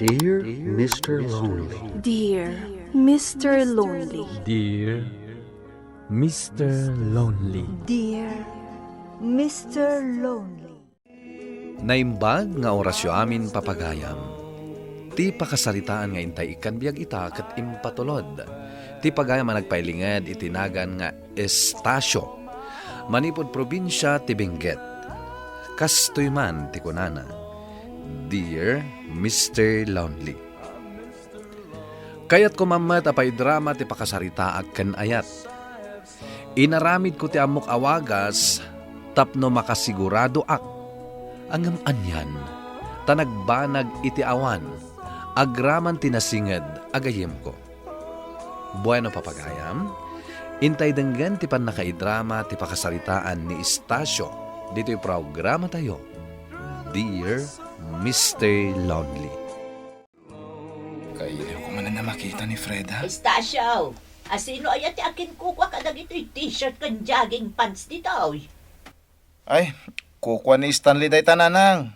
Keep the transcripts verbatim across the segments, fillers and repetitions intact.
Dear Mister Lonely. Dear Mister Lonely. Dear Mister Lonely. Dear Mister Lonely. Naimbag nga orasyo amin, papagayam. Ti pakasaritaan nga intay ikkan biag ita ket impatulod ti pagayam a nagpailinged iti nagan nga Estacio, manipud probinsia ti Benguet. Kastoy man ti kunana, "Dear Mister Lonely, kayatko man met a paidrama ti pakasaritaak ken ayat. Inaramidko ti ammok a wagas tapno makasiguradoak a ngem anian ta nagbanag iti awan agraman ti nasinged a gayyemko." Bueno, papagayam, intay denggen ti pannakaidrama ti pakasaritaan ni Estacio ditoy programatayo, Dear Mister Lonely. Kayatko man a makita ni Freda. Estacio, asino aya ti akinkukua kadagitoy t-shirt ken jogging pants ditoy? Ay, kukua ni Stanley dayta, nanang.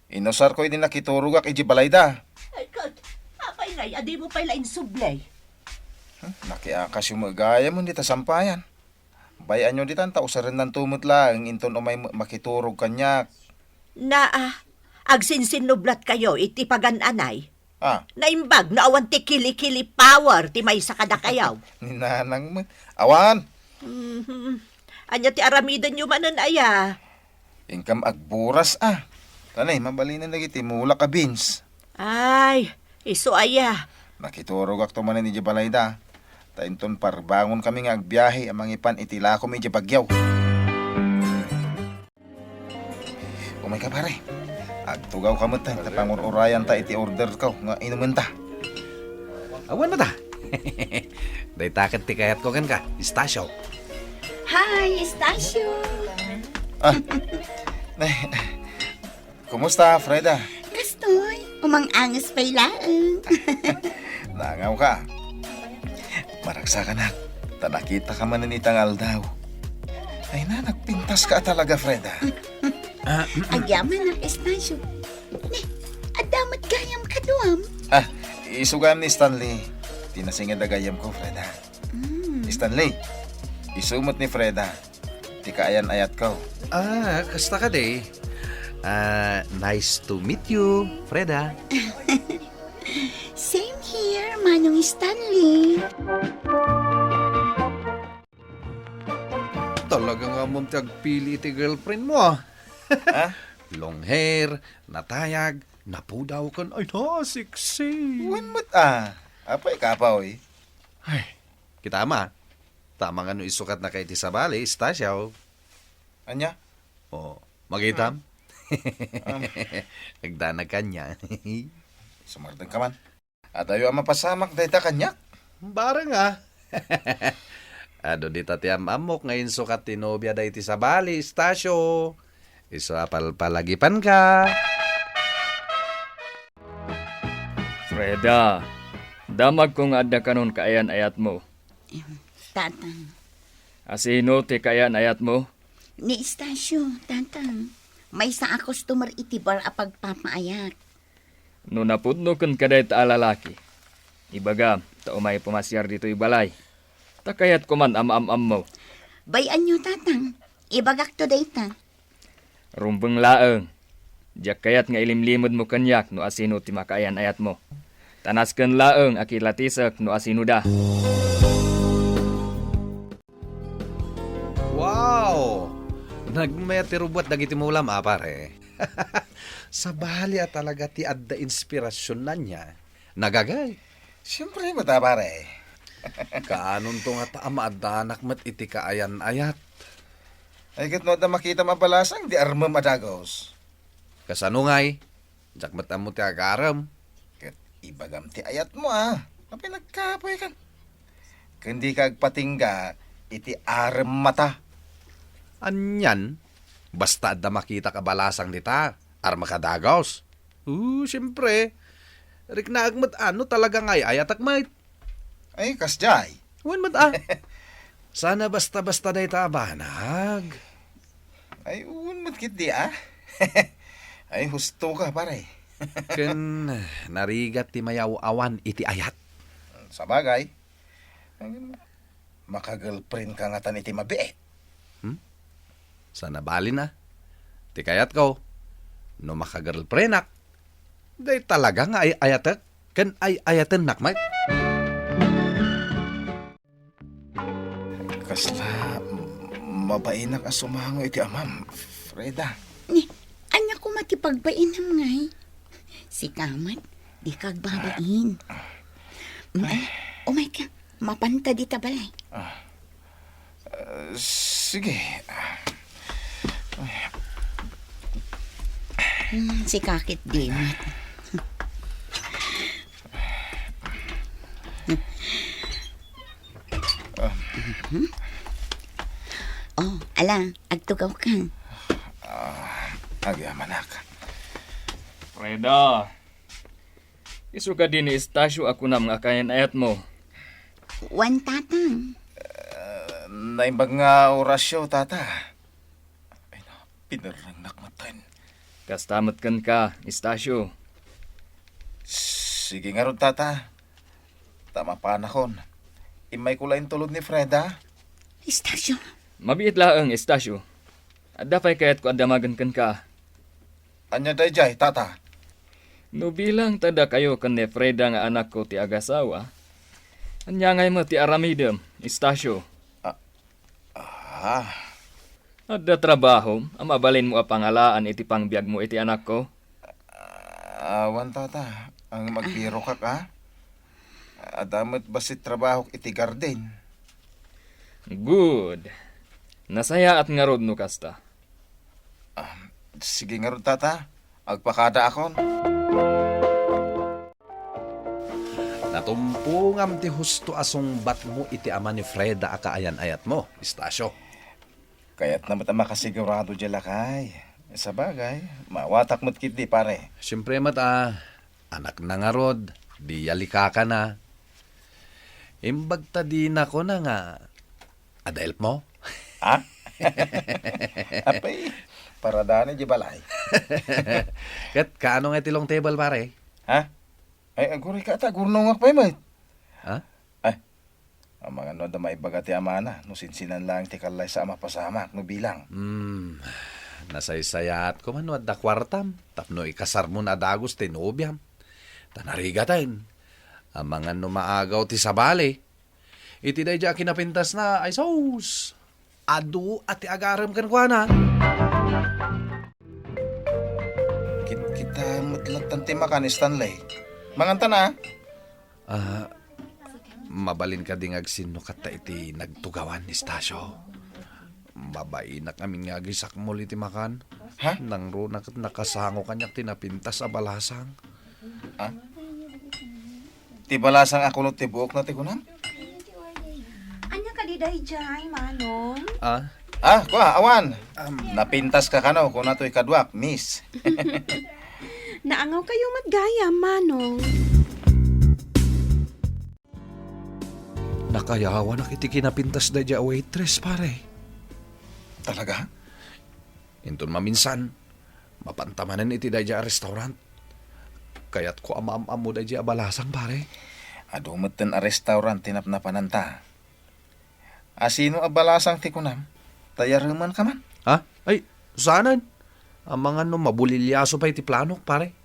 Inusarko idi nakiturogak iti balayda. Ay, ket, apay ngay a dimo pay la insubli? Hmm, nakiakasyo met gayam dita sampayan. Bay-anyo ditan ta usarennanto met laeng inton umay met makiturog kaniak. Naa, agsinsinnublatkayo iti pagan-anay. Ah. Naimbag no awan ti kili-kili power ti maysa kadakayo. Ni nanang met. Awan! Mhm. Ania ti aramidenyo manen aya? Inkam agburas a. Tanay, mabalinen dagiti mulak a beans. Ay, isu aya. Nakiturogakto manen idiay balayda. Ta inton parbangon kami nga agbiahe a mangipan iti lakom idiay Baguio. Umayka, pare. Agtugawka met ta pangur-urayanta iti orderko nga inumenta. Awan met a. Dayta ket ti kayatko kenka, Estacio. Hi, Estacio. Ah. Kumusta, Freda? Kastoy, umang-anges pay laeng. Naangawka. Maragsakanak, ta nakitaka manen ita nga aldaw. Ay na, nagpintaska a talaga, Freda. Ah, agyamanak, Estacio. Ne, adda met gayam kaduam. Ah, isu gayam ni Stanley. Ti nasinged a gayyemko, Freda. Mm. Stanley, isu met ni Freda. Ti kaayan-ayatko. Ah, kasta kadi? Ah, nice to meet you, Freda. Same here, Manong Stanley. Talaga nga ammom ti agpili iti girlfriend mo, ah. Ha? Long hair, natayag, napudaw, ken ay na, sexy. Wen met, ah. Apay, kapaw, eh. Ay, kita ma. Tama nga no isukatnaka iti sabali, Estacio. Ania? O, magitam? Hmm. Um. Agdanag kaniak. Sumardengka man. Adayo a mapasamak dayta kaniak? Bareng a. Adu dita ti am-ammok nga insukat ti nobia dayta sabali, Estacio. Isu a palpalagipanka. Freda, damagko nga adda kanon kaayan-ayatmo. Em, Tatang. Asino ti kaayan-ayatmo? Ni Estacio, Tatang. Maysa a customer iti bar a pagpapaayak. No napudno kenka dayta a lalaki, ibagam ta umay pamasiar ditoy balay. Ta kayatko man a maam-ammo. Bay-anyo, Tatang. Ibagakto dayta. Rumbeng laeng. Diak kayat nga ilimlimedmo kaniak no asino ti makaayan-ayatmo. Ta nasken laeng a kilatisek no asinoda. Wow! Nagmayat ti rubbuat dagiti mulam, a, pare. Sabali a talaga ti adda inspirasyon ania. Nagagay. Siempre met a, pare. Kaanonto ngata a maaddanak met iti kaayan-ayat? Ay, ket no adda makitam a balasang, di armem a dagus. Kasano ngay? Diak met ammo ti agarem. Ket ibagam ti ayatmo, a. Apay nagkapoy kan? Ken dika agpatingga iti arem mata. Anian? Basta adda makitak a balasang dita, armek a dagus. O, siempre. Riknaek met a no talaga nga ay-ayatek met. Ay, kasdiay. Wen met a. Saan a basta-basta dayta a banag. Ay, wen met ketdi a. Ay, husto ka, pare. Ken narigat ti mayaw-awan iti ayat. Sabagay, makagirlfriendka ngatan iti mabiit. Hmm? Saan a balin a? Ti kayatko, no makagirlfriendak, dayta talaga nga ay-ayatek ken ay-ayatennak met. Kasla, m-, mabainak a sumango iti amam, Freda. Ni, ania koma ti pagbainam ngay? Sika met, dika agbabain. Mm, ay, umayka, mapanta dita balay. Ah. Ah, sige. Mm, sika ketdi met. Ah. Mhm. Oh, ala, agtugawka. Ah, agyamanak. Freda, isu kadi ni Estacio a kunam nga kaayan-ayatmo? Wen, Tatang. Ah, naimbag nga orasyo, Tata. Ay, na, pinerrengnak metten. Kasta met kenka, Estacio. Sige ngarud, Tata. Ta mapanakon. Immayko la intulod ni Freda. Estacio. Mabiit laeng, Estacio. Adda pay kayatko a damagen kenka. Ania daydiay, Tata? No bilang ta dakayo ken ni Freda nga anakko ti agasawa, ania ngay met ti aramidem, Estacio? Ah, ah. Adda trabahom a mabalinmo a pangalaan iti pangbiagmo iti anakko? Ah, awan, Tata. Ang magbirokak, ah. Adda met bassit trabahok iti garden. Good. Nasayaat ngarud no kasta. Ah, sige ngarud, Tata. Agpakadaakon. Natumpongam ti husto a sungbatmo iti ama ni Freda a kaayan-ayatmo, Estacio. Kayatna met a makasigurado diay lakay. Sabagay, maawatak met ketdi, pare. Siempre met a, anakna ngarud, di yalikakana. Imbag ta dina kuna nga, adda elf mo? Ha? Apay, paradaanay diay balay. Ket kaano nga iti long table, pare? Ha? Ay, aguray ka ata, agurnongak pay met. Ha? Ay, amangan no adda maibaga ti amana, no sinsinan laeng ti kallaysa a mapasamak no bilang. Hmm, nasaysayaat koma no adda kuartam, tapno ikasarmon a dagus ti nobiam. Ta narigaten, amangan no maagaw ti sabali. Iti daydiay a kinapintasna, ay sus! Adu a ti agarem kenkuana. Kit-, kita met lattan ti makan, Stanley. Mangantan a. Ah, mabalin kadi nga agsinnukatta iti nagtugawan, Estacio? Mabainak amin nga agisakmol iti makan. Ha? Nangruna ket nakasango kaniak ti napintas a balasang. Ah? Ti balasang a kunot ti buokna ti kunam? Ania kadi daydiay, Manong? Ah? Ah, kua, awan. Am. Napintas ka kano, kuna toy kaduak, miss. Naangaw kayo met gayam, Manong. Nakayawanak iti kinapintas daydiay a waitress, pare. Talaga? Inton maminsan, mapanta manen iti daydiay a restaurant. Kayatko a maam-ammo daydiay a balasang, pare. Adu metten a restaurant ti napnapananta. Asino a balasang ti kunam? Tayaremanka man? Ha? Ay, saanen. Amangan no mabulilyaso pay ti planok, pare.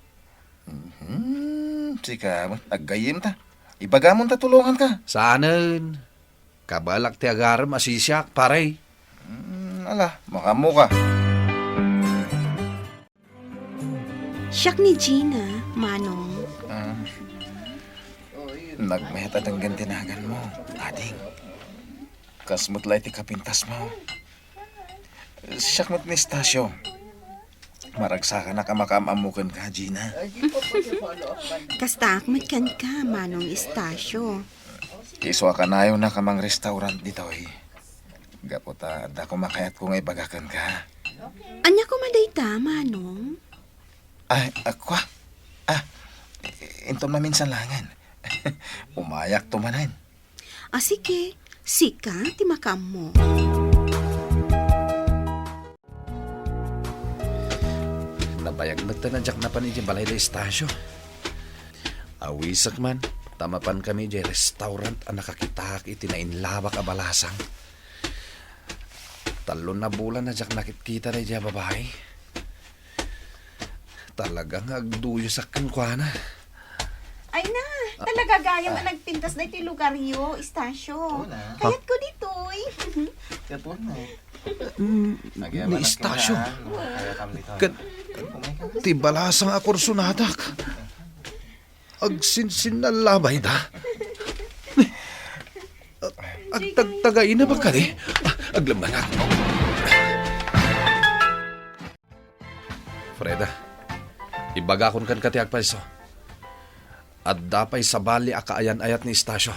Mhm, sika, aggayyem ta. Ibagamon ta tulonganka. Saanen. Kabalak ti agarem a sisiak, pare. Mm, ala, makaammoka. Siak ni Gina, Manong. Ah, nagmayat a denggen ti naganmo, ading. Kas met la iti kapintasmo. Siak met ni Estacio. Maragsakanak a makaam-ammo kenka, Gina. Kastaak met kenka, Manong Estacio. Isu a kanayonak a mangrestaurant ditoy. Gapu ta adda koma kayatko nga ibaga kenka. Ania koma dayta, Manong? Ay, a, kua? Ah, inton maminsan laengen. Umayakto manen. A, sige, sika ti makaammo. Bayag met ta a diak napan idiay balay da Estacio. Awisek man, ta mapankami idiay restaurant a nakakitaak iti nainlabak a balasang. Tallo a bulan a diak nakitkita daydiay a babai. Talaga nga agduyosak kenkuana. Ay na, ah, talaga gayam a nagpintas na iti lugaryo, Estacio. Oo na. Kayatko ditoy. Katuan na. Mm, ni Estacio. Ken ti balasang a kursonadak. Agsinsinnalabay da. Agtagtagayna ba kadi? Ah, aglemmengak. Freda, ibagakon kenka ti agpayso. Adda pay sabali a kaayan-ayat ni Estacio.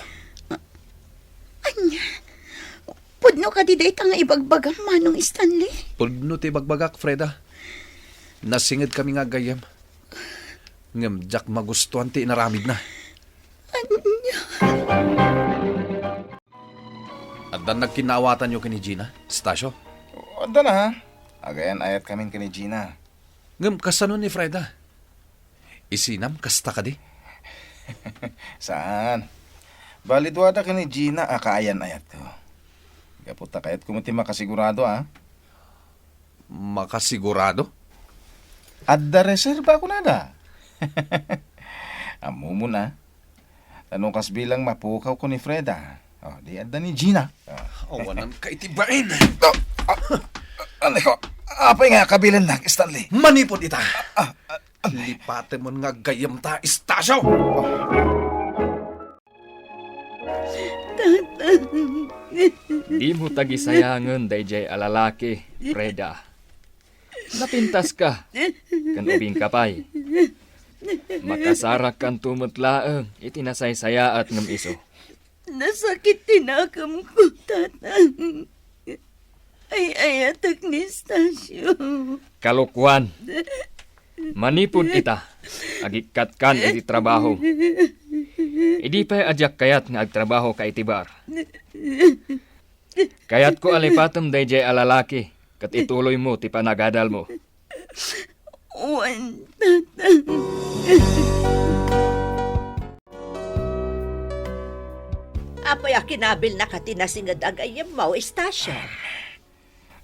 Ania? Pudno kadi dayta nga ibagbagam, Manong Stanley? Pudno ti ibagbagak, Freda. Nasingedkami nga aggayyem. Ngem diak magustuan ti inaramidna. Ania? Adda nagkinnaawatanyo ken ni Gina, Estacio? Adda na. Agayan-ayatkamin ken ni Gina. Ngem kasano ni Freda? Isinam kasta kadi? Saan. Bali, duada ken ni Gina a kaayan-ayatko. Gapu ta kayatko met ti makasigurado, a. Makasigurado? Adda reserba kunada. Ammomon, a. Ta no kas bilang mapukawko ni Freda, o, di adda ni Gina. A. Awananka iti bain. A, a, a, Alejo, apay nga kabilennak, Stanley? Manipud ita. A, a, a, Lipatemon nga aggayyemta, Estacio! Tatang. Dimo tagisayangen daydiay a lalaki, Freda. Napintaska ken ubingka pay. Makasarakkanto met laeng iti nasaysayaat ngem isu. Nasakit ti nakemko, Tatang. Ay-ayatek ni Estacio. Kalokuan. Manipud ita, agikkatkan iti trabaho. Idi pay a diak kayat nga agtrabahoka iti bar. Kayatko a lipatem daydiay a lalaki ket ituloymo ti panagadalmo. Wen, Tatang. Apay a kinabilnaka ti nasinged a gayyemmo, Estacio?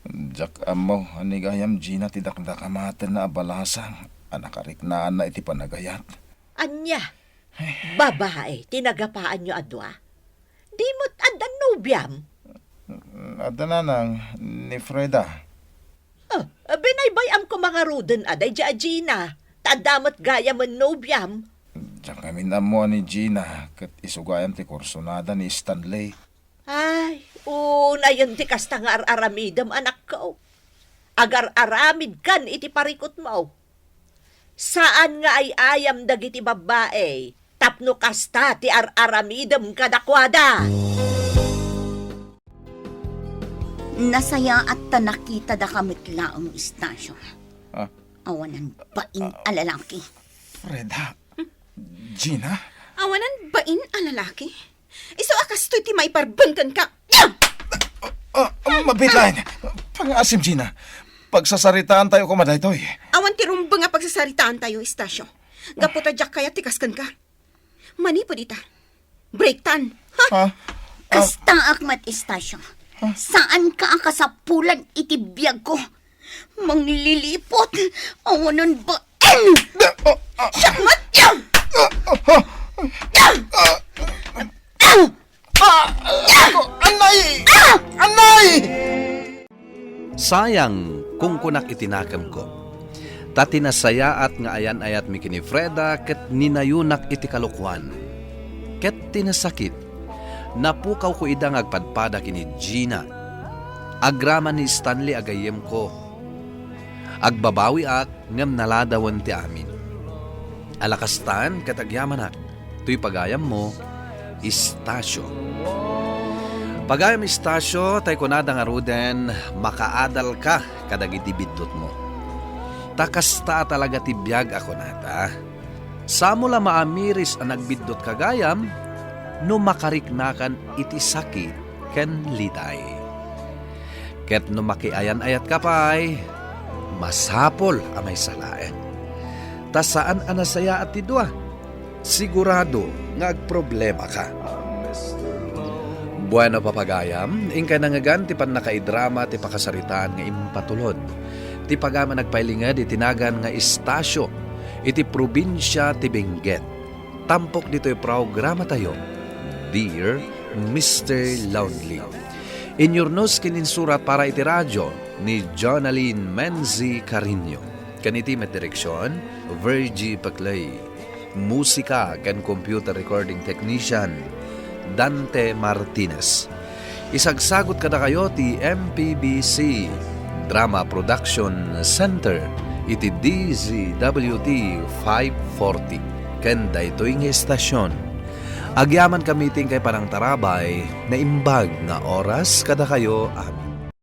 Diak ammo a ni gayam Gina ti dakdakamatenna a balasang a nakariknaanna iti panagayat. Ania? Babai ti nagapaanyo a dua? Di met adda nobiam? Adda nanang ni Freda. Ah, binaybay-am koma ngaruden a daydiay a Gina, ta adda met gayamen nobiam. Diak ngamin ammo a ni Gina ket isu gayam ti kursonada ni Stanley. Ay, unayen ti kasta nga ar-aramidem, anakko. Agar-aramidkan iti parikutmo. Saan nga ay-ayam dagiti babbai tapno kasta ti ar-aramidem kadakuada. Nasayaat ta nakitadaka met laeng, Estacio. Ah. Awanan bain a lalaki. Freda. Gina? Awanan bain a lalaki? Isu a kastoy ti maiparbeng kenka. Ah, ah, mabiit laeng. Pangaasim, Gina. Pagsasaritaantayo koma daytoy. Awan ti rumbeng a pagsasaritaantayo, Estacio. Gapu ta diak kayat ti kas kenka. Manipud ita, breaktan. Ha? Ah, ah. Kastaak met, Estacio. Saanka a kasapulan iti biagko. Mangliliput. Awanan bain. Ah, ah, ah. Siak met. Ah, ah, ah. Ah, ah, ah. Ah, ah, ah. Anay! Ah! Anay! Sayang, kunkunak iti nakemko. Ta ti nasayaat nga ayan-ayatmi ken ni Freda ket ninayonak iti kalokuan. Ket ti nasakit, napukawko ida nga agpadpada ken ni Gina. Agraman ni Stanley a gayyemko. Agbabawiak ngem naladawen ti amin. Ala kastan ket agyamanak, toy pagayammo, Estacio. Pagayam Estacio, tay kunada ngaruden, makaadalka kadagiti biddutmo. Ta kasta a talaga ti biag a kunada. Samo la maamiris a nagbiddutka gayam no makariknakan iti sakit ken liday. Ket no makiayan-ayatka pay, masapul a maysa laeng. Ta saan a nasayaat ti dua. Sigurado nga agproblemaka. Bueno, papagayam, inkay nangngegan ti pannakaidrama ti pakasaritaan nga impatulod. Ti pagayam a nagpailinged iti nagan nga Estacio, iti probinsia ti Benguet. Tampok ditoy programatayo, Dear Mister Lonely. Inyurnos ken insurat para iti radio ni Jonalyn Menzi Carino. Ken iti met direksion, Virgie Paclay. Musika ken computer recording technician, Dante Martinez. Isagsagut kadakayo ti M P B C Drama Production Center iti D Z W T five forty. Ken daytoy nga estasion, agyamankami ti inkay panangtarabay, naimbag nga oras kadakayo amin.